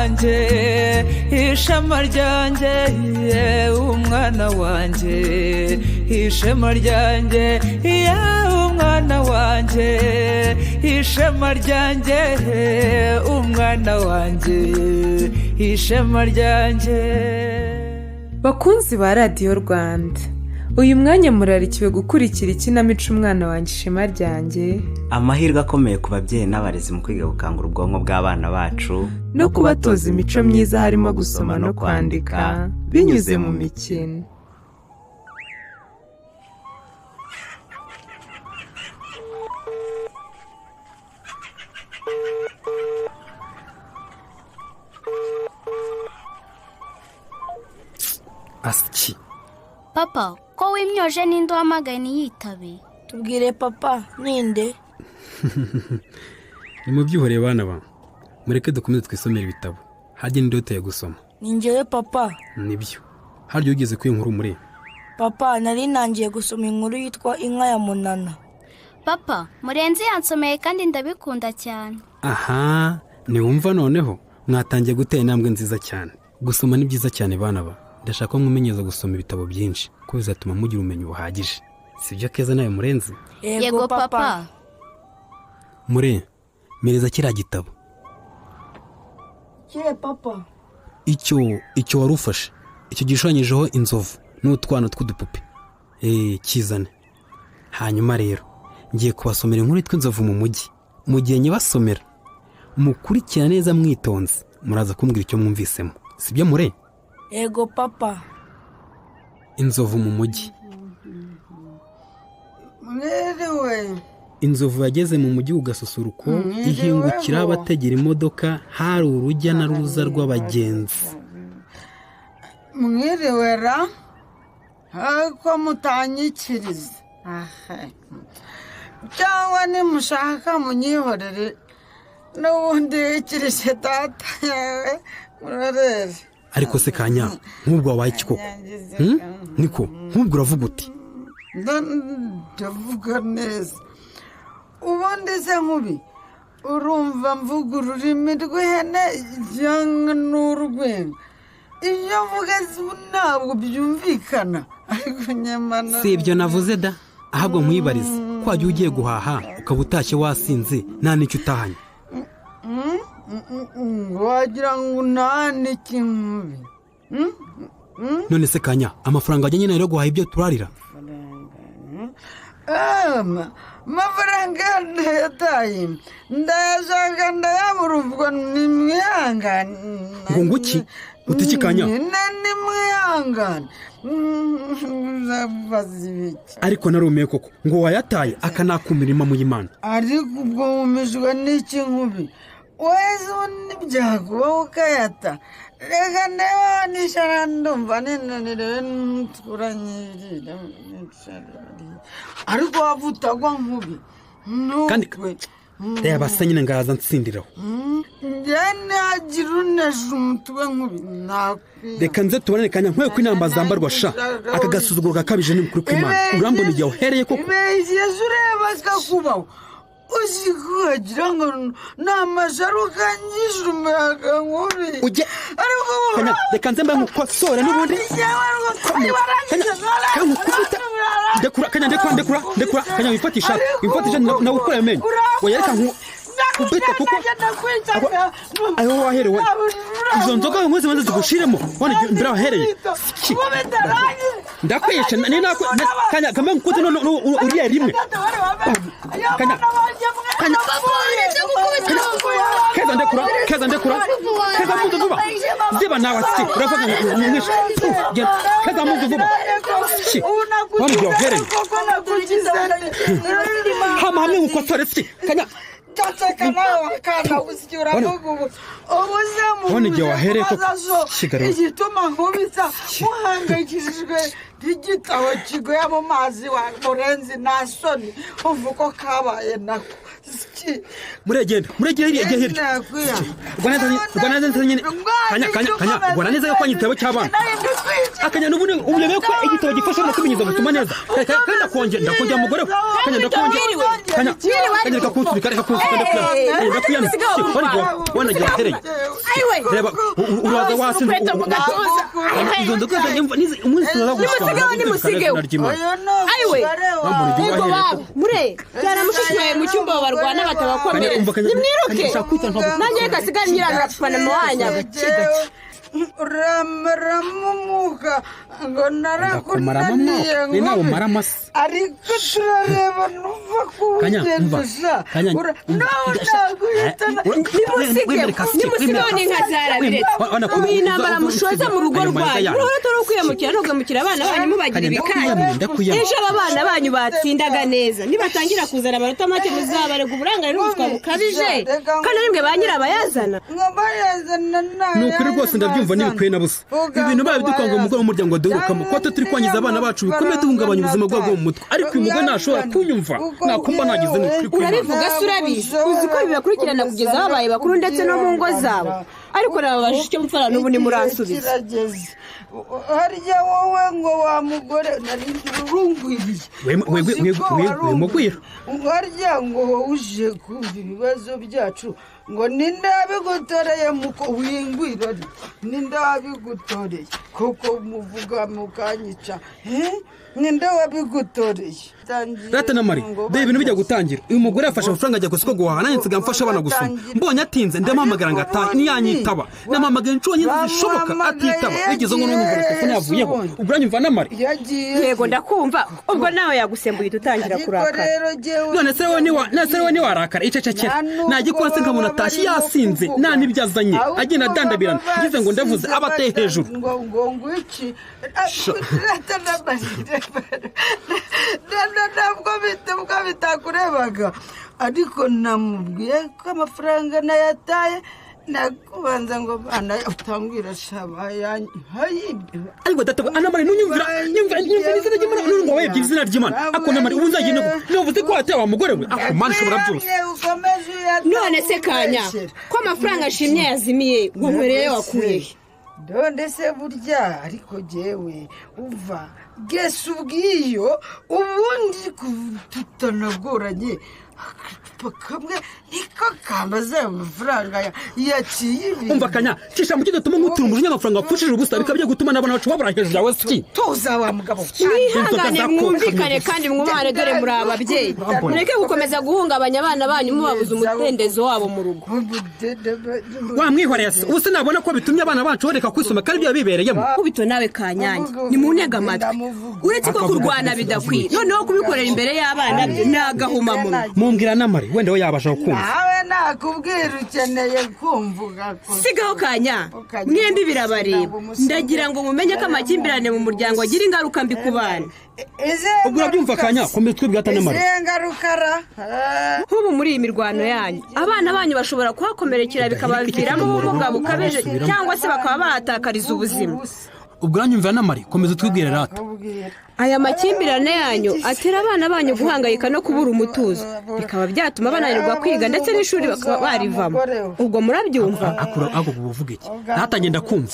Wanjye, ishema ryanjye, umwana wanjye, ishema ryanjye, umwana wanjye, ishema ryanjye, umwana wanjye, ishema ryanjye. Bakunzi ba Radiyo Rwanda, uyu mwanya murarikiwe gukurikira ikinamico "Umwana Wanjye Ishema Ryanjye". Amahirwe akomeye ku babyeyi n'abarezi mu kwiga gukangura ubwonko bw'abana bacu no kubatoza imico myiza, harimo gusoma no kwandika binyuze mu mikino. Asiki! Papa, ko wimyoje, ninde uhamagaye ntiyitabe? Tubwire papa, ninde? Nimubyihoreye bana ba, mureke dukomeze twisomere ibitabo. Harya ninde uteye gusoma? Ni njyewe papa. Nibyo, harya ugeze kuri inkuru muri? Papa, nari ntangiye gusoma inkuru yitwa "Inka ya Munana". Papa, Murenzi yansomeye kandi ndabikunda cyane. Aha ntiwumva? Noneho mwatangiye gutera intambwe nziza cyane. Gusoma ni byiza cyane bana ba. Ndashaka ko mwimenyereza gusoma ibitabo byinshi kuko bizatuma mugira ubumenyi buhagije. Si byo, Keza nawe Murenzi? Yego papa. Mure, mereza kiriya gitabo. Kihe papa? Icyo wari ufashe, icyo gishushanyijeho inzovu n'utwana tw'udupupe. Eee, kizane. Hanyuma rero ngiye kubasomera inkuru yitwa "Inzovu mu Mujyi". Mu gihe nyibasomera, mukurikira neza mwitonze, muraza kumbwira icyo mwumvisemo. Si byo, Mure? Yego papa. Inzovu mu Mujyi. Mwiriwe. Inzovu yageze mu mujyi ku gasusuruko, ihingukira aho abategera imodoka. Hari urujya n'uruza rw'abagenzi. Mwiriwe ra, ariko mutanyikiriza. Aha. Cyangwa nimushaka munyihorere, n'ubundi yikirije data yawe murarere. Ariko se kanya, nk'ubwo wabaye iki koko? Hmm? Niko, nk'ubwo uravuga uti? Ndavuga neza. Ubundi se nkubi, urumva mvuga ururimi rw'ihene cyangwa n'urw'inka? Ibyo mvuga ntabwo byumvikana, ariko nyamara Si ibyo navuze da. Ahubwo nkwibarize, ko wajya ugiye guhaha ukaba utashye wasinze, nta n'icyo utahanye? Wagira ngo nta n'iki nkubi. None se kanya, amafaranga wajyanye nayo guhaha ibyo turarira? Amafaranga ndayataye, ndayashaka ndayabura. Ubwo nimwihangane. Ngo nguki? Uti iki, kanya? Nyine nimwihangane, uzabaza ibiki? Ariko narumiye koko, ngo wayataye akanakumira impamo y'Imana. Ariko ubwo wumijwe n'iki nkubi? Wese ntibyakubaho ukayata. Reka ndeba nicara, ndumva ninaniriwe nturanyirira. Ariko waba utagwa nkubi. Kandi ntukwe. Reba se nyine, ngaza nsindiraho. Njye ntihagira unesha umutwe nkubi, nakwiye. Reka nze tubonane kanya, nkwiye ko inamba zambarwa sha. Aka gasuzuguro gakabije, ni ukuri kw'Imana. Urambona igihe uhereye koko. Ibeshye ureba kakubaho, uzi ko wagira ngo ni amasharuka anyishe umuyaga nkubi. Ujye ariko kanya, reka nze mba nkukosore n'ubundi. Kanya, kankukubita. Ndekura kanya, ndekura, ndekura, ndekura kanya. Wifatisha, wifatisha, nawe ukura amenyo. Oya, reka nkubite kuko aho waherewe izo nzoga nkoze maze zigushiremo. Wana mbere wahereye. Ki? Ndakwica ni nakwe kanya, kama nkute none uriya rimwe kanya, kanya, Keza, ndekura. Keza, ndekura. Keza, muze vuba. Ziba nawe. Ati uravuga ngo mwishe. Genda Keza, muze vuba. Ki wani igihe wahereye hama hamwe nkukosore si kanya. Caceka nawe wakana usya, uravuga ubu ubu se. Hano igihe wahereye koko, Mubaza so Kigarura. igituma nkubita, muhangayikishijwe n'igitabo kigoye mu mazi wa Murenzi, nta soni? Umva uko kabaye nako. iki? Muregenda, muregera hirya, ijya hirya. Nakwiya. Rwana neza nyine. Kanya, kanya, kanya, rwana neza yo kwanya igitabo cy'abana. Akanya n'ubundi ubuyobe ko igitabo gifasha mu kumenyeza gusoma neza. Kandi ndakongera, ndakongera mugore we. Kanya ndakongera. Kanya, kanya, reka kunsubika, reka kunsubika, ndakuyamye. Kanya ndakuyamye. Wana gihe watereye. Reba, uraza wasinze. Urukweto mu gatuza. Izo nzoga zanjye umunsi tuzaza gushwana. Nimusigeho, nimusigeho. Ayiwe. Bambona igihe Yego wahereye. babo mure jyana mushiki wawe mu cyumba barwana batabakomereza. Kanya, umva, kanya, Nimwiruke. kanya, ushaka kwita ntabwo- Nanjye reka sigare nyiranura panama wanyu. Uramaramo umwuka ngo Ndakumaramo narakunaniye. amoko. Ni nawe umara amase. Ariko turareba nuva Kanya, umva. kuwugendesha. Kanya, umva. Nawe naguhitana. Nimusigeho, nimusigeho n'inka zarabiretse. Ubu iyi ntambara mushoza mu rugo rwanyu, uruhora turi kwiyamukira no guhemukira abana banyu mubagira Kanya, ibikanya. ndakuyamye, ndakuyamye. Ejo aba bana banyu batsindaga neza nibatangira kuzana amanota make, muzabarega uburangare n'ubuswa bukabije, kandi ari mwe ba nyirabayazana. Ngo bayazana. Ni ukuri rwose ndabyumva, ntibikwiye na busa. Ibintu bayo bidukanga umugore w'umuryango duherukamo ko turi kwangiza abana bacu bikomeye, duhungabanya ubuzima bwabo bwo mu mutwe, ariko uyu mugore ntashobora kunyumva. Nakumva nagize ni ukuri kw'Imana. Urabivuga se urabizi? Uzi ko bibakurikirana kugeza babaye bakuru ndetse no mu ngo zabo? Ariko nababajije icyo mupfana n'ubu ntimuransubiza. Kirageze harya wowe ngo wa mugore nari urungwiriye. Wemugwira. Harya ngo wowe uje kumva ibibazo byacu, ngo ninde wabigutoreye? Muko wingwira, ninde wabigutoreye kuko muvuga mukanyica? Eh? Ninde wabigutoreye? Data na Mari, dore ibintu bijya gutangira. Uyu mugore yafashe amafaranga ajya ku isoko guhaha, nanjye nsigaye mfasha abana gusoma. Mbonye atinze ndamuhamagara ngo atahe, ntiyanyitaba. Namuhamagaye inshuro nyinshi zishoboka atitaba, bigeze ngo numva telefone yavuyeho. Ubwo uranyumva na Mari? Yagiye. Yego, ndakumva. Ubwo nawe yagusembuye uhita utangira Ariko kurakara. rero jyewe None se wowe niwa, none se wowe ntiwarakara? Icecekera. Nagikora se nkabona atashye yasinze, nta n'ibyo azanye, agenda adandabirana, ngize ngo ndavuze aba ateye hejuru. Ngo iki? Ntabwo ubwo bitakurebaga, ariko namubwiye ko amafaranga nayataye, nakubanza ngo bana utambwira shaba yayibye. Ariko data anamari, nunyumvira, nyumvira, nyumvira izina ry'Imana, none ngo wayibye izina ry'Imana. Ako namari, ubu nzagenda nuvuze ko wateye wa mugore we. Ako Mana ishobora byose. None se kanya, ko amafaranga ashimye yazimiye, ngo nkwereye wakuye he? None se burya, ariko jyewe uva gesa ubwiyo ubundi tutanagoranye, agacupa kamwe niko kamaze ayo mafaranga yaciye ibintu. Umva kanya, cisha mu kidatuma nkutura umujinya. Amafaranga wapfushije ubusa bikaba bigiye gutuma n'abana bacu babura hejuru yawe si? Tuza wa mugabo. Mwihangane, mwumvikane kandi mwubahane, dore muri ababyeyi. Mureke gukomeza guhungabanya abana banyu mubabuza umudendezo wabo mu rugo. Wamwihoreye se? Ubu se nabona ko bitumye abana bacu bareka kwisoma kandi byaba bibereyemo. Kubito nawe kanyange, ni mu ntege amatwi. Uretse ko kurwana bidakwiye, noneho kubikorera imbere y'abana byo ni agahomamunwa. Mumbwira n'amari, wenda we yabasha kukumva. Nawe nakubwira ukeneye kumva ugakora. Sigaho kanya, mwembi birabareba. Ndagira ngo mumenye ko amakimbirane mu muryango agira ingaruka mbi ku bana. Ubwo urabyumva kanya, komeza twibwira ata n'amari. Izihe ngaruka ra? Nk'ubu muri iyi mirwano yanyu, abana banyu bashobora kuhakomerekera bikabaviramo ubumuga bukabije, cyangwa se bakaba bahatakariza ubuzima. Ubwo uranyumvira n'amari, komeza utwibwire rata. Aya makimbirane yanyu atera abana banyu guhangayika no kubura umutuzo, bikaba byatuma bananirwa kwiga ndetse n'ishuri bakaba barivamo. Ubwo murabyumva? Akura ako uvuga iki? Natagenda kumva.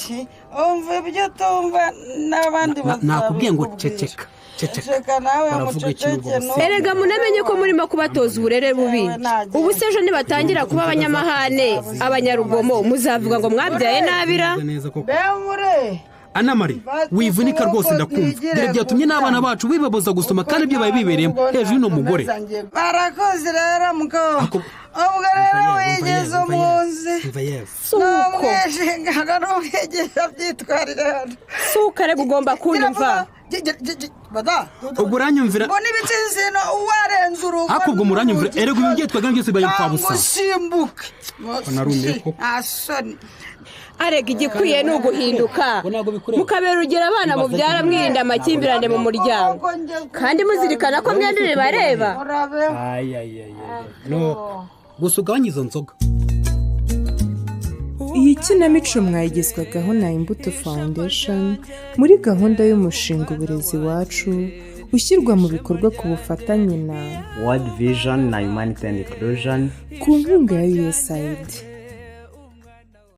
Umva ibyo tumva n'abandi. Nakubwiye ngo ceceka, ceceka. Ceceka nawe. Baravuga iki n'ubwo Muceceke. busa? Erega munamenye ko murimo kubatoza uburere bubi. Ubu se ejo nibatangira kuba abanyamahane, abanyarugomo, muzavuga ngo mwabyaye nabira? Neza koko. Bemure. Anamari, wivunika rwose, ndakumva. Dore byatumye n'abana bacu bibabuza gusoma kandi ibyo bari bibereyemo hejuru y'uno mugore. Barakoze rero mukobwa. Ako- Ubwo rero wigeze umwunzi Umva yewe. Suko. N'umwishinga n'umwigisha byitwarire hano. Suka rega, ugomba kunyumva. Ubwo uranyumvira. Ngo n'ibitsitsino uwarenze urugo. Ariko ubwo muranyumvira, erega ibi byitwaga byose bibaye imfabusa. Usimbuke. Narumiye koko. Asoni. Arega igikwiye ni uguhinduka, mukabera urugero abana mubyara, mwirinda amakimbirane mu muryango kandi muzirikana ko mwembi bibareba. No gusa ugabanye izo nzoga. Iyi kinamico mwayigezwagaho na Imbuto Foundation muri gahunda y'umushinga Uburezi Iwacu. Ushyirwa mu bikorwa ku bufatanye na World Vision na Humanity and Inclusion ku nkunga ya USAID.